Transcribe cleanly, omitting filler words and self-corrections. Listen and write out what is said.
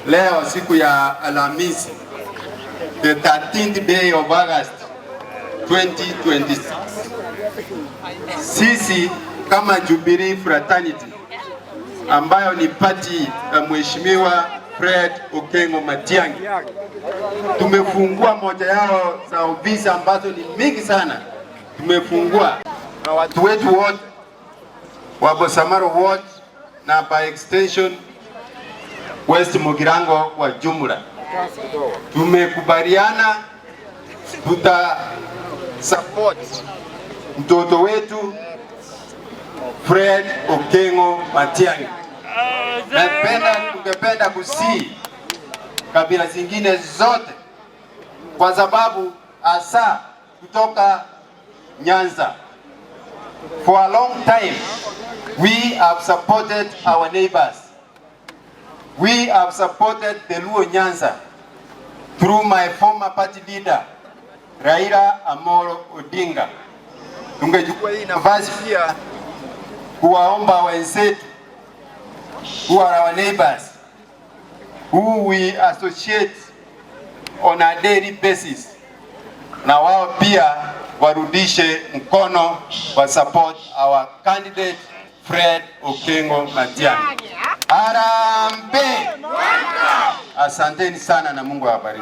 Leo siku ya Alhamisi, the 13th day of August 2026, sisi kama Jubilee Fraternity ambayo ni party ya Mheshimiwa Fred Okengo Matiang'i, tumefungua moja yao za ofisi ambazo ni mingi sana. Tumefungua na watu wetu wote wa Bosamaro Ward na by extension West Mugirango kwa jumla. Tumekubaliana tuta support mtoto wetu Fred Okengo Matiang'i. Napenda, tungependa kusihi kabila zingine zote, kwa sababu hasa kutoka Nyanza, for a long time we have supported our neighbors. We have supported the Luo Nyanza through my former party leader Raila Amolo Odinga. Tungechukua hii nafasi pia kuwaomba wenzetu who are our neighbors, who we associate on a daily basis, na wao pia warudishe mkono wa support our candidate Fred Okengo Matiang'i. Harambee! Asanteni sana na Mungu awabariki.